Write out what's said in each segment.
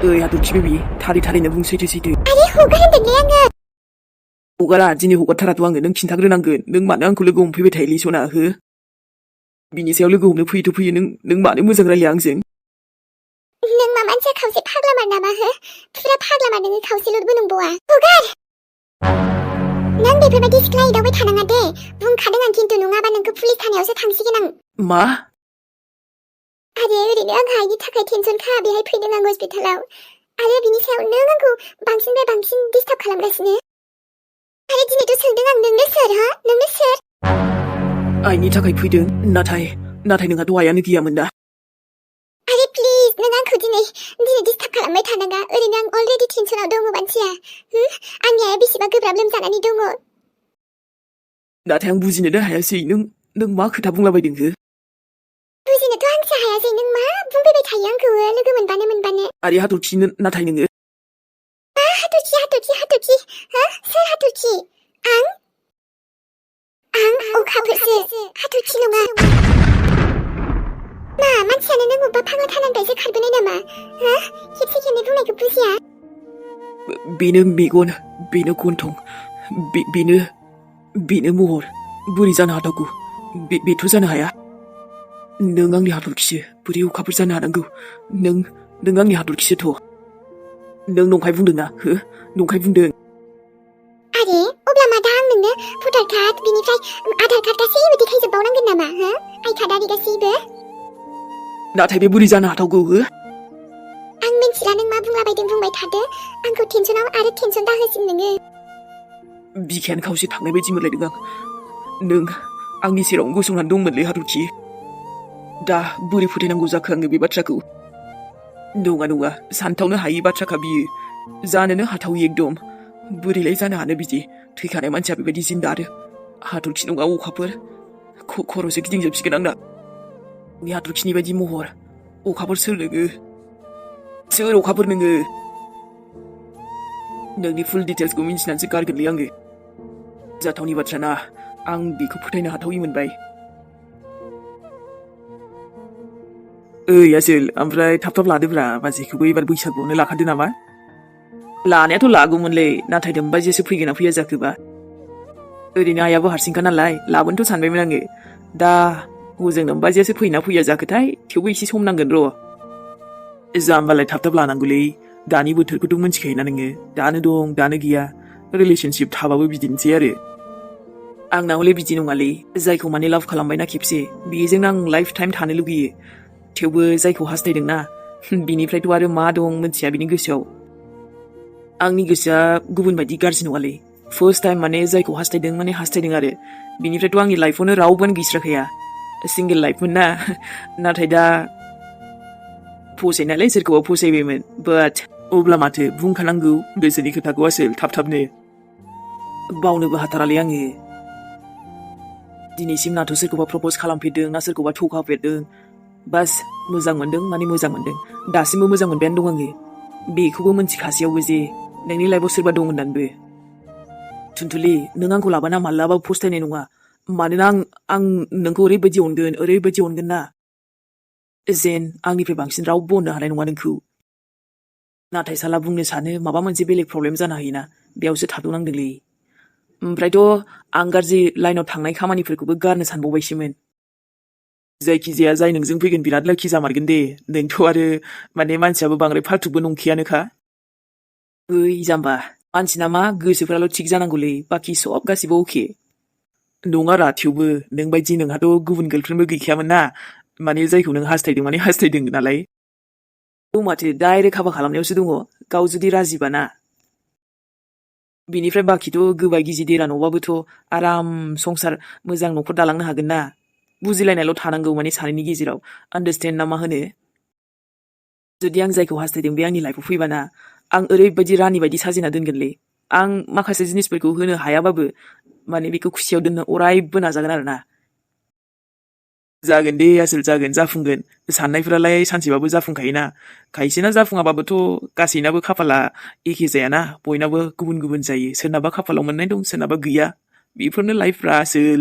하돌치 베비 타리타리는 뭉쳐있을 수 있대. 아니 호가는데 내가 호가라 진이 호가타라도 한거 능 킨타그르난거 능 많은 안고 लोगो हमफैबाय थायोलै सना हो बिनि सायाव लोगो हमनो फैयोथ' फैयो नों मानो मोजां रायलाया आंजों नों मा मानसिया खावसे फाग्लामार नामा हो फुरा फाग्लामार नोङो खावसेल'बो नंबावा हगार नों बेफोरबायदि सिख्ला एदावबाय थानाङा दे बुंखादों आं खिन्थु नङाबा नोंखौ पुलिस थानायावसो थांसिगोन आं मा आरो ओरैनो आंहा इनि थाखाय टेनसनखा बेहाय फैदों आं हस्पिटालाव आरो बिनि सायाव नों आंखौ बांसिननिफ्राय बांसिन डिस्टार्ब खालामगासिनो आरो दिनैथ' सोंदों आं नोंनो सोर हा नोंनो सोर आइनि थाखाय फैदों नाथाय नोंहाथ' आइयानो गैयामोन ना आरे प्लिज नों आंखौ दिनै डिस्टार्ब खालामबाय थानाङा ओरैनो आं अलरेडि टेनसनाव दङ मानसिया आंनि आइया बेसेबा गोब्राब लोमजानानै दङ नाथाय आं बुजिनोनो हायासै नों मा खोथा बुंलाबायदों हो बुजिनोथ' आंसो हायासै नों मा बुंफैबाय थायो आंखौ लोगो मोनबानो आरे हाथरखि नाथाय नोङो मा हाथरखि हा सोर हाथरखि आं अखाफोरसो हाथरखि नङा मा मानसियानो नों अबेबा फाग्ला थानानिफ्रायसो खारबोनाय नामा हा खेबसे खेबनै बुंनायखौ बुजिया बेनो मेगन बेनो गन्थं बेनो महर बोरै जानो हाथावगौ बेथ' जानो हाया नों आंनि हाथरखिसो बोरै अखाफोर जानो हानांगौ नों आंनि हाथरखिसोथ' नों नंखाय बुंदों ना हो नंखाय बुंदों आरे अब्ला मा दा आं नोंनो भटार कार्ड बिनिफ्राय आधार कार्ड गासैबो देखायजोबबावनांगोन नामा हो आइ कार्ड आरि गासैबो नाथाय बे बोरै जानो हाथावगौ हो आं मिन्थिला नों मा बुंलाबायदों बुंबाय थादो आंखौ टेनसनाव आरो टेनसन दाहोसिन नोङो बिखायानो खावसे थांनाय बायदि मोनलायदों आं नों आंनि सेरावनो गसंनानै दंमोनलै हाथरखि दा बोरै फोथायनांगौ जाखो आङो बे बाथ्राखौ नङा सानथावनो हायि बाथ्राखा बियो जानोनो हाथावि एकदम बोरैलाय जानो हानो बिदि थैखानाय मानसिया बेबायदि जिन्दा आरो हाथरखि नङा अखाफोर खर'सो गिदिंजोबसिगोन आंना नि हाथरखिनि बायदि महर अखाफोर सोर नोङो सोर अखाफोर नोङो नोंनि फुल डिटेल्सखौ मिन्थिनानैसो गारगोनलै आङो जाथावनि बाथ्रा ना आं बेखौ फोथायनो हाथावि मोनबाय आसोल ओमफ्राय थाब लादोब्रा बाजैखौबो एबार बैसागुआवनो लाखादो नामा लानायाथ' लागौमोनलै नाथाय दोनबाजियासो फैगोन ना फैया जाखोबा ओरैनो आइयाबो हारसिंखा नालाय लाबोनोथ' सानबायमोन आङो दा हजों दोनबाजियासो फैना फैया जाखोथाय थेवबो एसे सम नांगोन र' जाम्बालाय थाब लानांगौलै दानि बोथोरखौथ' मिन्थिखायोना नोङो दानो दं दानो गैया रिलेशनशिप थाबाबो बिदिनोसै आरो आंना हले बिदि नङालै जायखौ माने लाभ खालामबायना खेबसे बेजों आं लाइफ टाइम थानो लुगैयो थेवबो जायखौ हास्थायदोंना बिनिफ्रायथ' आरो मा दं मिन्थिया बिनि गोसोआव आंनि गोसोआ गुबुन बायदि गाज्रि नङालै फार्स्ट टाइम माने जायखौ हास्थायदों आरो बिनिफ्रायथ' आंनि लाइफआवनो रावबोआनो गैस्राखाया सिंगेल लाइफमोन ना नाथाय दा फसायनायालाय सोरखौबा फसायबायमोन बाट अब्ला माथो बुंखानांगौ गोसोनि खोथाखौ आसोल थाबनो बावनोबो हाथारालै आङो दिनैसिम नाथ' सोरखौबा प्रप'ज खालामफेरदों ना सोरखौबा थगाफेरदों बास मोजां मोनदों दासिमबो मोजां मोनबायानो दं आङो बेखौबो मिन्थिखासेयावबो जे नोंनि लाइफआव सोरबा दं होननानैबो थुनथुलि नों आंखौ लाबाना मालाबाबो फस्थायनाय नङा मानोना आं नोंखौ ओरैबायदि अनगोन ना जेन आंनिफ्राय बांसिन रावबो अननो हानाय नङा नोंखौ नाथाय साला बुंनो सानो माबा मोनसे बेलेग प्रब्लेम जानो हायोना बेयावसो थाद'नांदोंलै ओमफ्रायथ' आं गाज्रि लाइनाव थांनाय खामानिफोरखौबो गारनो सानबावबायसोमोन जायखिजाया जाय नोंजों फैगोन बिराद लाखि जामारगोन दे नोंथ' आरो माने मानसियाबो बांद्राय फाल्थुबो नंखायानोखा जाम्बा मानसिना मा गोसोफ्राल' थिग जानांगौलै बाखि सब गासिबो अके नङारा थेवबो नों बायदि नोंहाथ' गुबुन गार्लफ्रेन्डबो गैखायामोन ना माने जायखौ नों हास्थायदों नालाय माथो डाइरेक्ट हाबा खालामनायावसो दङ गाव जुदि राजिबाना बिनिफ्राय बाखिथ' गोबाय गिजि देरा न'बाबोथ' आराम संसार मोजां न'खर दालांनो हागोन ना बुजिलायनायल' थानांगौ माने सानैनि गेजेराव आन्डारस्टेन्ड ना मा होनो जुदि आं जायखौ हास्थायदों बे आंनि लाइफआव फैबाना आं ओरैबायदि रानि बायदि साजिना दोनगोनलै आं माखासे जिनिसफोरखौ होनो हायाबाबो माने बेखौ खुसियाव दोननो अरायबो नाजागोन आरोना जागोन दे आसोल जागोन जाफुंगोन साननायफोरालाय सानसेबाबो जाफुंखायोना खायसेना जाफुङाबाबोथ' गासैनाबो खाफाला एखे जायाना बयनाबो गुबुन जायो सोरनाबा खाफालाव मोननाय दं सोरनाबा गैया बेफोरनो लाइफफ्रा आसोल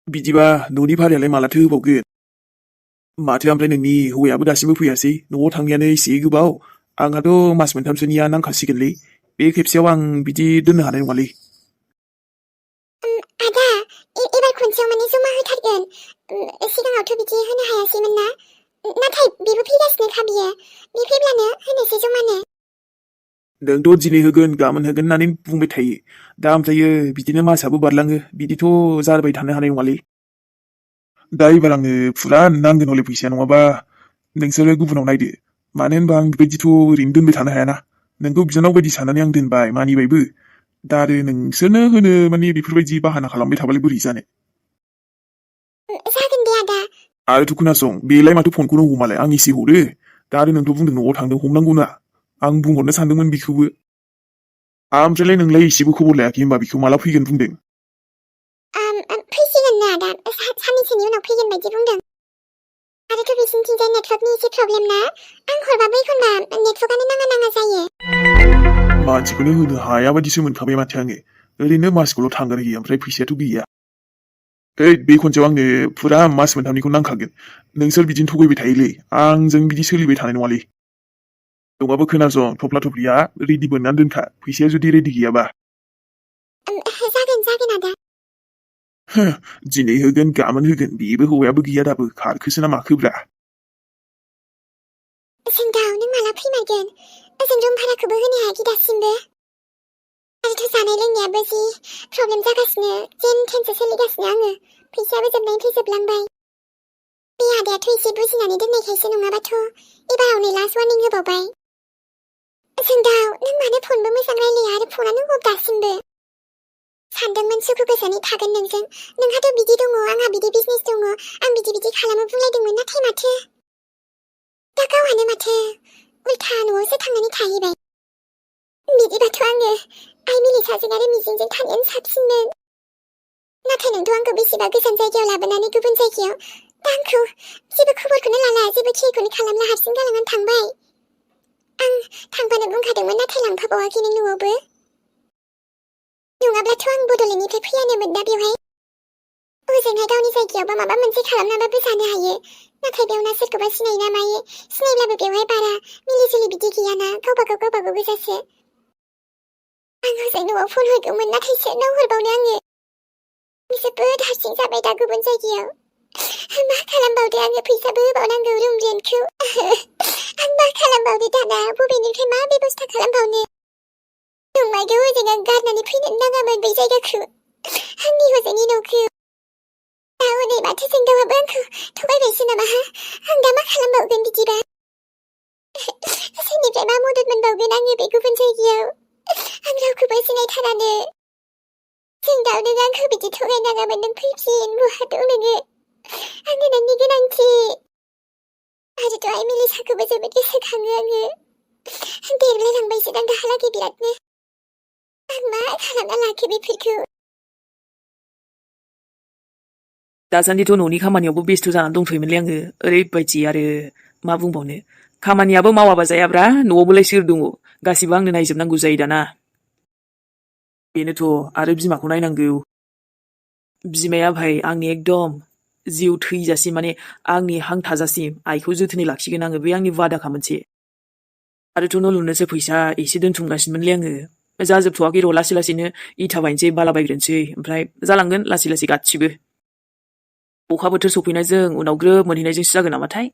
बिदिबा न'नि भारायालाय मालाथो होबावगोन माथो ओमफ्राय नोंनि हौवायाबो दासिमबो फैयासै न'आव थांनायानो एसे गोबाव आंहाथ' मास मोनथामसोनिया नांखासिगोनलै बे खेबसेयाव आं बिदि दोननो हानाय नङालै आदा एबार खनसेयाव माने जमा होथारगोन सिगाङावथ' बिदि होनो हायासैमोन ना नाथाय बेबो फैगासिनोखा बियो बे फैब्लानो होनोसै जमानो नोंथ' दिनै होगोन गाबोन होगोन होननानै बुंबाय थायो दा ओमफ्रायो बिदिनो मासाबो बारलाङो बिदिथ' जाबाय थानो हानाय नङालै दा एबार आंनो फुरा नांगोन हले फैसाया नङाबा नोंसोरो गुबुनाव नायदो मानो होनबा आं बेबायदिथ' ओरैनो दोनबाय थानो हायाना नोंखौ बिनानाव बायदि साननानै आं दोनबाय मानिबायबो दा आरो नोंसोरनो होनो माने बेफोरबायदि बाहाना खालामबाय थाबालाय बोरै जानो जागोन दे आदा आरोथ' खोनासं बेलाय माथो फनखौनो हमालाय आं एसे हरो दा आरो नोंथ' बुंदों न'आव थांदों हमनांगौना आं बुंहरनो सानदोंमोन बेखौबो ओमफ्रायलाय नोंलाय एसेबो खबर लायाखै होनबा बेखौ माला फैगोन बुंदों फैसिगोननो आदा साननैसोनि उनाव फैगोन बायदि बुंदों आरोथ' बिसिनिथिंजाय नेटवर्कनि एसे प्रब्लेम ना आं हरबाबो एखनबा नेटवर्कआनो नाङा जायो मानसिखौनो होनो हाया बायदिसो मोनखाबाय माथो आङो ओरैनो मासखौल' थांगारहैयो ओमफ्राय फैसायाथ' गैया ओइ बे खनसेयाव आंनो फुरा मास मोनथामनिखौ नांखागोन नोंसोर बिदिनो थगायबाय थायोलै आंजों बिदि सोलिबाय थानाय नङालै दङाबो खोनासं थफ्ला थफ्लिया रेडि बोननानै दोनखा फैसाया जुदि रेडि गैयाबा जागोन आदा दिनै होगोन गाबोन होगोन बेबो हौवायाबो गैया दाबो खारखोसो ना माखोब्रा जोंदाव नों माला फैमारगोन ओजों रुम भाराखौबो होनो हायाखै दासिमबो आरोथ' जानाय लोंनायाबो जि प्रब्लेम जागासिनो जेन थेनसो सोलिगासिनो आङो फैसायाबो जोबनायनिफ्राय जोबलांबाय बे आदायाथ' एसे बुजिनानै दोननायखायसो नङाबाथ' एबाराव नै लास्ट वार्निं होबावबाय जोंदाव नों मानो फनबो मोजां रायलाया आरो फनानो अफ दासिमबो सानदोंमोन सुखु गोजोनै थागोन नोंजों नोंहाथ' बिदि दङ आंहा बिदि बिजनेस दङ आं बिदि खालामो बुंलायदोंमोन नाथाय माथो दा गावहानो माथो उल्था न'आवसो थांनानै थाहैबाय बिदिबाथ' आङो आइ मिलिसाजों आरो मिजिंजों थानायानो साबसिनमोन नाथाय नोंथ' आंखौ बेसेबा गोजान जायगायाव लाबोनानै गुबुन जायगायाव दा आंखौ जेबो खबरखौनो लाला जेबो खेरखौनो खालामला हारसिं गालांनानै थांबाय आं थांफानो बुंखादोंमोन नाथाय लांफाबावाखै नों न'आवबो नङाब्लाथ' आं बड'लेण्डनिफ्राय फैयानोमोन ना बेवहाय ओजोंहाय गावनि जायगायावबा माबा मोनसे खालामनाबाबो जानो हायो नाथाय बेयाव ना सोरखौबा सिनायोना मायो सिनायब्लाबो बेवहाय बारा मिलिजुलि बिदि गैयाना गावबागाव गोजासो आं हजों न'आव फन हरगौमोन नाथाय सोरनाव हरबावनो आङो जोबोद हारसिं जाबाय दा गुबुन जायगायाव मा खालामबावदो आङो फैसाबो होबावनांगौ रुम रेन्टखौ आं मा खालामबावदो दाना बबेनिफ्राय मा बेबस्था खालामबावनो नंमारगौ ओजों आं गारनानै फैनो नाङामोन बै जायगाखौ आंनि हजोंनि न'खौ दा हनै माथो जोंदावाबो आंखौ थगायबायसो नामा आं दा मा खालामबावगोन बिदिबा सोरनिफ्राय मा मदद मोनबावगोन आङो बे गुबुन जायगायाव आं रावखौबो सिनायथारानो जोंदाव नों आंखौ बिदि थगायनाङामोन नों फैफिन बहा दं नोङो आंनो नोंनि गोनांथि आरोथ' आइ मिलिसाखौबो जोबोद गोसोखाङो आङो देरलायलांबायसो दां दाहालागै बिरादनो आं मा खालामना लाखो बेफोरखौ दासान्दिथ' न'नि खामानियावबो बेस्थ' जानानै दंथ'योमोनलै आङो ओरैबायदि आरो मा बुंबावनो खामानियाबो मावाबा जायाब्रा न'आवबोलाय सोर दङ गासिबो आंनो नायजोबनांगौ जायो दाना बेनोथ' आरो बिमाखौ नायनांगौ बिमाया भाइ आंनि एकदम जिउ थैजासिम माने आंनि हां थाजासिम आइखौ जोथोनै लाखिगोन आङो बे आंनि वादाखा मोनसे आरोथ' न' लुनोसो फैसा एसे दोनथुमगासिनोमोनलै आङो जाजोबथ'वाखै र' लासै लासैनो इथा बायनोसै बाला बायग्रोनोसै ओमफ्राय जालांगोन लासै लासै गासिबो अखा बोथोर सफैनायजों उनाव ग्रोब मोनहैनायजोंसो जागोन नामाथाय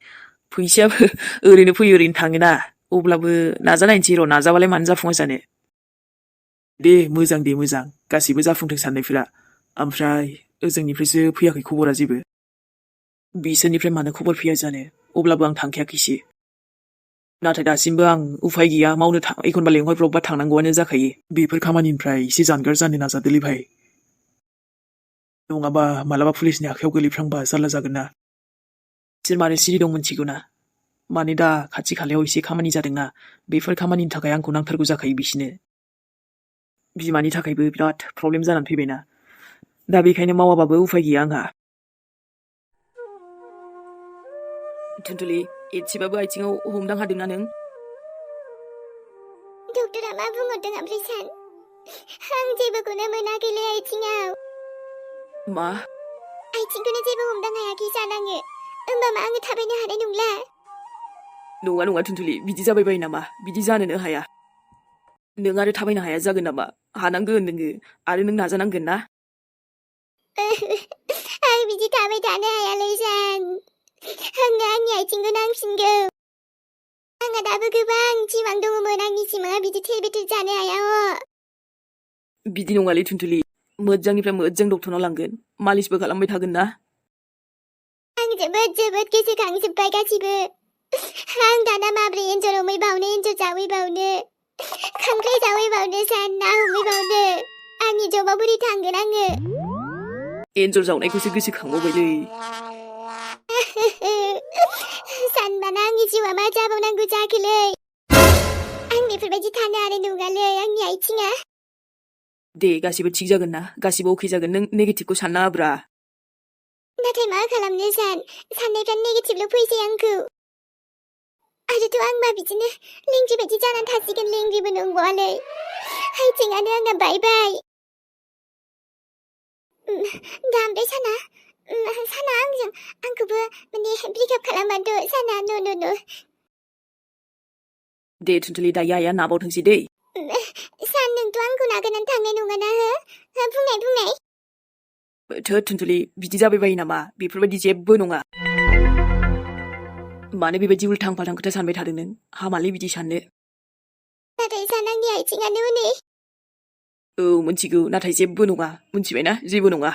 फैसायाबो ओरैनो फैयो ओरैनो थाङोना अब्लाबो नाजानायनोसै र' नाजाबालाय मानो जाफुङा जानो दे मोजां गासिबो जाफुंथों साननायफोरा ओमफ्राय ओजोंनिफ्रायसो फैयाखै खबरा जेबो बिसोरनिफ्राय मानो खबर फैया जानो अब्लाबो आं थांखायाखैसो नाथाय दासिमबो आं उफाय गैया मावनो एखनबा लेंहरब्रबबा थांनांगौआनो जाखायो बेफोर खामानिनिफ्राय एसे जानगार जानो नाजादोलै भाइ नङाबा मालाबा पुलिसनि आखायाव गोलैफ्लांबा जारला जागोन ना बिसोर मानो सिरि दं मिथिगौना माने दा खाथि खालायाव एसे खामानि जादोंना बेफोर खामानिनि थाखाय आंखौ नांथारगौ जाखायो बिसिनो बिमानि थाखायबो बिराद प्रब्लेम जानानै फैबायना दा बेखायनो मावाबाबो उफाय गैया आंहा टुनटुलि एसेबाबो आथिङाव हमदां हादोंना नों डक्टरा मा बुंहरदों ओमफ्राय सान आं जेबोखौनो मोनाखैलै आथिङाव मा आथिंखौनो जेबो हमदां हायाखै सान आङो होमबा आङो थाबायनो हानाय नंला। नङा थुनथुलि बिदि जाबाय बायो नामा? बिदि जानोनो हाया। नों आरो थाबायनो हाया जागोन नामा? हानांगोन नोङो आरो नों नाजानांगोन ना? आं बिदि थाबाय थानो हायालै सान। आंनो आंनि आथिंखौ नांफिनगौ। आंहा दाबो गोबां सिमां दङमोन। आंनि सिमाङा बिदि थेर बेथेर जानो हाया ह'। बिदि नङालै थुनथुलि। मोजांनिफ्राय मोजां डक्टरनाव लांगोन। मालिसबो खालामबाय थागोन ना? आं जोबोद गोसोखांजोब्बाय गासिबो। आं दाना माब्रै एन्जर हमैबावनो, एन्जर जावैबावनो, खांख्राइ जावैबावनो सान, ना हमैबावनो। आंनि जबाव बोरै थांगोन आङो? एन्जर जावनायखौसो गोसोखांबावबायलै। सानबाना आंनि जिउआ मा जाबावनांगौ जाखोलै? आं बेफोरबायदि थानो हानाय नङालै। आंनि आथिङा। दे गासिबो थिग जागोन ना? गासिबो अके जागोन। नों नेगेटिभखौ साननाङाब्रा। नाथाय मा खालामनो सान? साननायफ्रा नेगेटिभल' फैसै आंखौ। आरोथ' आंबा बिदिनो लेंग्रि बायदि जानानै थासिगोन। लेंग्रिबो नंबावालै। आथिङानो आंना बायबाय। दा ओमफ्राय साना आंखौबो ब्रेकआप खालामबानोथ' साना न'। दे थुनथुलि दायो आइया नाबावथोंसै दै। सान नोंथ' आंखौ नागारनानै थांनाय नङाना हो? बुंनाय। थोद थुनथुलि बिदि जाबाय बायो नामा? बेफोरबायदि जेबो नङा। मानो बेबायदि उल्थां फाल्थां खोथा सानबाय थादों नों? हामालै बिदि साननो। नाथाय सान आंनि आथिङानो हनै। औ मोनथिगौ नाथाय जेबो नङा। मोनथिबायना? जेबो नङा।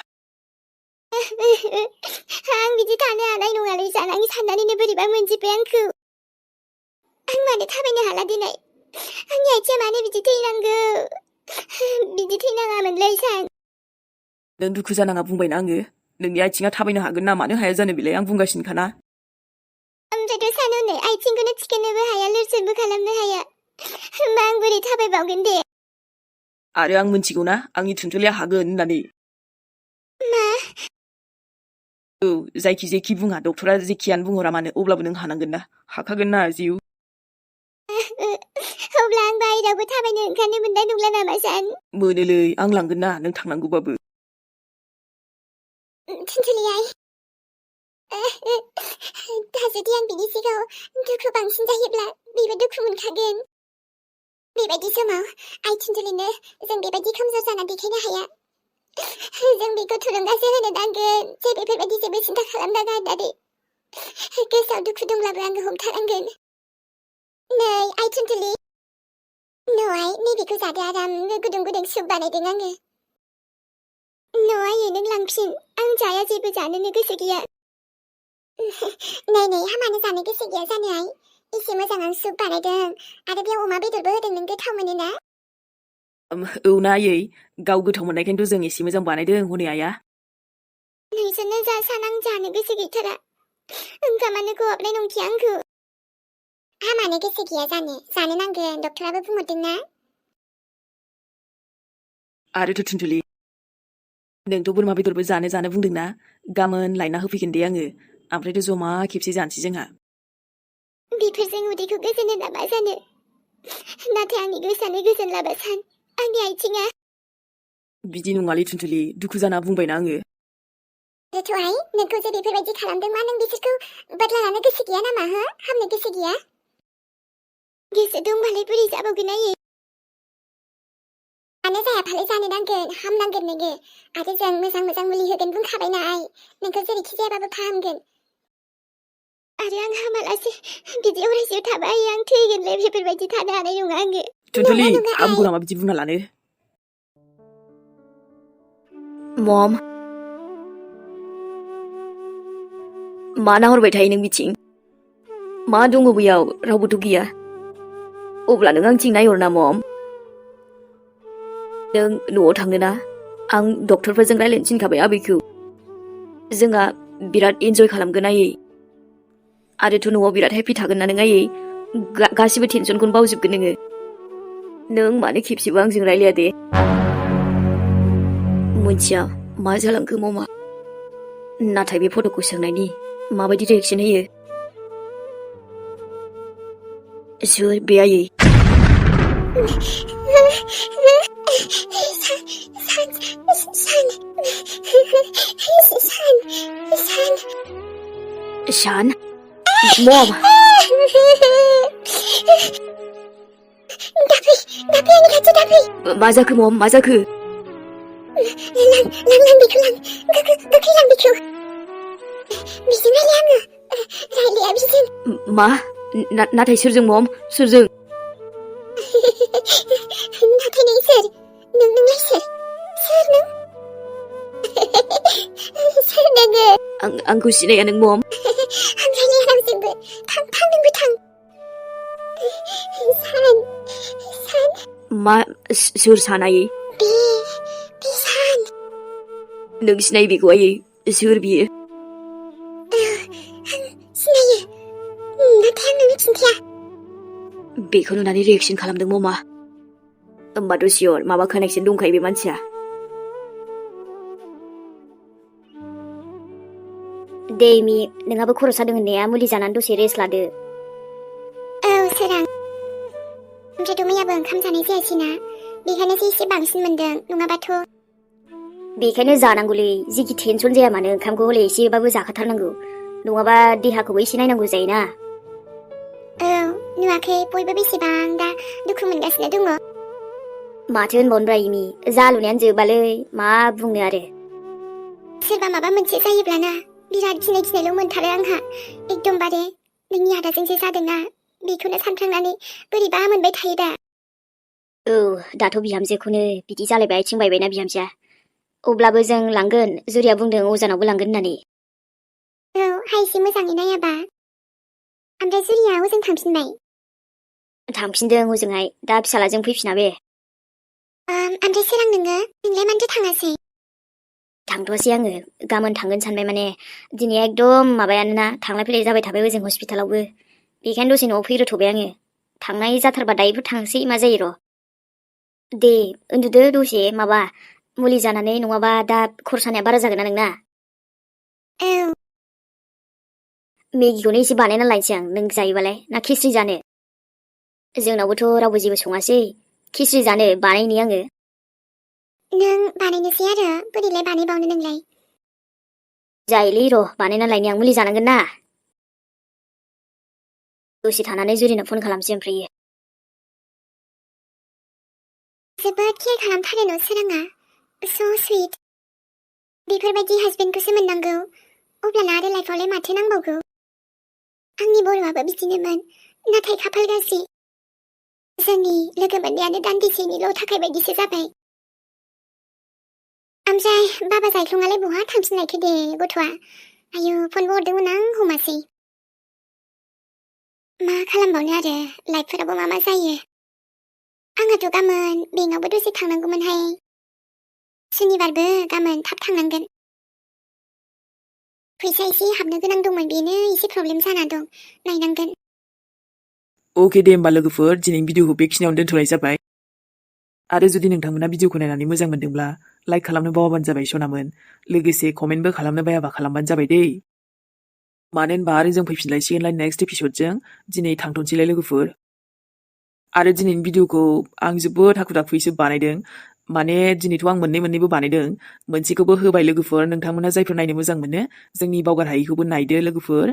आं बिदि थानो हानाय नङालै सान। आं साननानैनो बोरैबा मोनजोब्बाय आंखौ। आं मानो थाबायनो हाला दिनै? आंनि आथिङा मानो बिदि थैनांगौ? बिदि थैनाङामोनलै सान। नों दुखु जानाङा बुंबायना आङो। नोंनि आथिङा थाबायनो हागोन ना मानो हाया जानो बेलाय? आं बुंगासिनोखाना। ओमफ्रायथ' सान हनै आथिंखौनो थिखोनोबो हाया, लोरसोरबो खालामनो हाया। होमबा आं बोरै थाबायबावगोन दे? आरो आं मोनथिगौ ना आंनि थुनथुलिया हागोन होननानै। मा? औ जेखि बुङा डक्टरा जेखियानो बुंहरा मानो अब्लाबो नों हानांगोन ना? हाखागोन ना जिउ? अब्ला आं बाहेरावबो थाबायनो ओंखारनो मोननाय नंला नामा सान? मोनोलै आं लांगोन ना नों थांनांगौबाबो। थुनथुलियाय। दा जुदि आं बिनि सिगाङाव दुखु बांसिन जायोब्ला बेबो दुखु मोनखागोन। बेबायदि समाव आइ थुनथुलिनो जों बेबायदि कमजोर जाना देखायनो हाया। जों बेखौ थुलुंगासो होनो नांगोन जे बेफोरबायदि जेबो सिन्था खालामनाङा होननानै। गोसोआव दुखु दंब्लाबो आङो हमथानांगोन। नै आइ थुनथुलि। न'आय नैबेखौ जादो आरामनो गुदुं सुप बानायदों आङो। न'आय नों लांफिन। आं जाया जेबो जानोनो गोसो गैया। नै हामानो जानो गोसो गैया जानो आइ? एसे मोजां आं सुप बानायदों आरो बेयाव अमा बेदरबो होदों। नों गोथाव मोनो ना? औ ना आयै गाव गोथाव मोननायखायनोथ' जों एसे मोजां बानायदों हनै आइया। नोंसोरनो जा सान, आं जानो गोसो गैथारा। ओंखामानो खहाबनाय नंखाया आंखौ। हामानो गोसो गैया जानो नांगोन। डक्टराबो बुंहरदों ना? आरोथ' थुनथुलि नोंथ' बोरमा बेदरबो जानो बुंदोंना? गाबोन लायना होफैगोन दे आङो। ओमफ्रायथ' जमा खेबसे जानोसै जोंहा। बेफोरजों उदैखौ गोजोन होना मा जानो? नाथाय आंनि गोसोआनो गोजोन लाबा सान। आंनि आथिङा। बिदि नङालै थुनथुलि दुखु जाना बुंबायना आङो। आइ नोंखौ जे बेफोरबायदि खालामदों मा नों बिसोरखौ बदला लानो गोसो गैया नामा हो? हामनो गोसो गैया? गोसो दंबालाय बोरै जाबावगोन आयै? मानो जायाफालाय जानो नांगोन, हामनांगोन नोङो। आरो जों मोजां मुलि होगोन बुंखाबायना आइ। नोंखौ जेरैखि जायाबाबो फाहामगोन। आरो आं हामालासे बिदि अरायसो थाबा आं थैगोनलै। बेफोरबायदि थानो हानाय नङा आङो। थुनथुलि नङा आइ। हामगौ नामा बिदि बुंना लानो? मम मा नाहरबाय थायो नों बिथिं? मा दङ बैयाव? रावबोथ' गैया। अब्ला नों आंथिं नायहरना मम। नों न'आव थांनो ना? आं डक्टरफोरजों रायलायनो थिनखाबाय आबैखौ। जोंहा बिराद इन्जय खालामगोन आयै। आरोथ' न'आव बिराद हेपि थागोन ना नों आयै? गासिबो टेनसनखौनो बावजोबगोन नोङो। नों मानो खेबसेबो आंजों रायलाया दे? मोनथिया मा जालांखो ममा। नाथाय बे फट'खौ सोंनायनि माबायदि रिएक्सन होयो? सोर बे आयै? सान मम दाफै आंनि खाथियाव दाफै मा जाखो मम मा जाखो लां बेखौ लां गोख्रै लां बेखौ बिजों रायलाय आङो रायलाया बिजों मा नाथाय सोरजों मम सोरजों नाथाय नों सोर नोंलाय सोर नों सोर नोङो आंखौ सिनाया नों मम आं रायलाया रावजोंबो थां नोंबो थां सान मा सोर सान आयै बे सान नों सिनायो बेखौ आयै सोर बियो सिनायो नाथाय आं नोंनो खिन्थाया बेखौ नुनानै रिएक्सन खालामदों ममा होमबाथ' सियर माबा कानेक्सन दंखायो बे मानसिया दे एमि नोंहाबो खर' सादों होननाया मुलि जानानै दसे रेस्ट लादो औ सोरां ओमफ्रायथ' मैयाबो ओंखाम जानाय जायासैना बेखायनोसो एसे बांसिन मोनदों नङाबाथ' बेखायनो जानांगौलै जेखि टेनसन जाया मानो ओंखामखौ हले एसेबाबो जाखाथारनांगौ नङाबा देहाखौबो एसे नायनांगौ जायोना औ नुवाखै बयबो बेसेबां दा दुखु मोनगासिनो दङ माथो होनबावनोब्रा एमि जालुनायानो जोबालै मा बुंनो आरो सोरबा माबा मोनसे जायोब्लाना बिराद गिनायल' मोनथारो आंहा एकदमबारे नोंनि आदाजोंसो जादोंना बेखौनो सानफ्लांनानै बोरैबा मोनबाय थायो दा औ दाथ' बिहामजोखौनो बिदि जालायबाय आथिं बायबायना बिहामजोआ अब्लाबो जों लांगोन जुरिया बुंदों अजानावबो लांगोन होननानै औ हायसे मोजाङै नायाबा ओमफ्राय जुरिया ओजों थांफिनदों हजोंहाय दा फिसालाजों फैफिना बे ओमफ्राय सोरां नोंलाय मानोथो थाङासै थांथ'वासै आङो गाबोन थांगोन सानबाय माने दिनै एकदम माबायानोना थांलाय फैलाय जाबाय थाबाय ओजों हस्पिटालावबो बेखायनो दसे न'आव फैग्रोथ'बाय आङो थांनाय जाथारबा दायोफोर थांसै मा जायो र' दे उन्दुदो दसे माबा मुलि जानानै नङाबा दा खर' सानाया बारा जागोन ना नोंना औ मेगिखौनो एसे बानायना लायनोसै आं नों जायोबालाय ना खिस्रि जानो जोंनावबोथ' रावबो जेबो सङासै खिस्रि जानो बानायनि आङो नों बानायनोसै आरो बोरैलाय बानायबावनो नोंलाय जायोलै र' बानायना लायनि आं मुलि जानांगोन ना दसे थानानै जुरिनो फन खालामसै ओमफ्रायो जोबोद केयार खालामथारो न' सोराङा स' सुइट बेफोरबायदि हासबेन्डखौसो मोननांगौ अब्लाना आरो लाइफआवलाय माथो नांबावगौ आंनि बर'आबो बिदिनोमोन नाथाय खाफाल गाज्रि जोंनि लोगो मोननायानो दान्दिसेनिल' थाखाय बायदिसो जाबाय ओमफ्राय बाबा जायख्लङालाय बहा थांफिनलायखो दे गथ'आ आयु फनबो हरदोंमोन आं हमासै मा खालामबावनो आरो लाइफफोराबो मा जायो आंहाथ' गाबोन बेंकआवबो दसे थांनांगौमोनहाय सुनिबारबो गाबोन थाब थांनांगोन फैसा एसे हाबनो गोनां दंमोन बेनो एसे प्रब्लेम जाना दं नायनांगोन अके दे होमबा लोगोफोर दिनैनि भिडिअखौ बेखिनियावनो दोनथ'नाय जाबाय आरो जुदि नोंथांमोना भिडिअखौ नायनानै मोजां मोनदोंब्ला लाइक खालामनो बावाबानो जाबाय सनामोन लोगोसे कमेन्टबो खालामनो बायाबा खालामबानो जाबाय दै मानो होनबा आरो जों फैफिनलायसिगोनलाय नेक्स्ट एपिसडजों दिनै थांथ'नोसैलाय लोगोफोर आरो दिनैनि भिडिअखौ आं जोबोद हाखु दाखुयैसो बानायदों माने दिनैथ' आं मोननैबो बानायदों मोनसेखौबो होबाय लोगोफोर नोंथांमोना जायफोर नायनो मोजां मोनो जोंनि बावगार हायैखौबो नायदो लोगोफोर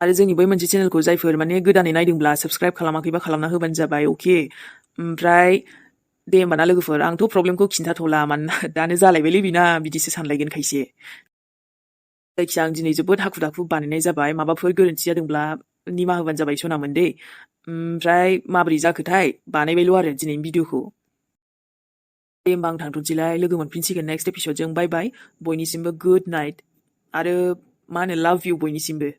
आरो जोंनि बै मोनसे चेनेलखौ जायफोर माने गोदानै नायदोंब्ला साबस्क्राइब खालामाखैबा खालामना होबानो जाबाय अके ओमफ्राय दे होमबा ना लोगोफोर आंथ' प्रब्लेमखौ खिन्थाथ'ला मानोना दानो जालायबायलै बिना बिदिसो सानलायगोन खायसे जायखिया आं दिनै जोबोद हाखु दाखु बानायनाय जाबाय माबाफोर गोरोन्थि जादोंब्ला निमाहा होबानो जाबाय सनामोन दे ओमफ्राय माबोरै जाखोथाय बानायबायल' आरो दिनैनि भिडिअखौ दे होमबा आं थांथ'नोसैलाय लोगो मोनफिनसिगोन नेक्स्ट एपिसडजों बाय बाय बयनिसिमबो गुड नाइट आरो मा होनो लाभ इउ बयनिसिमबो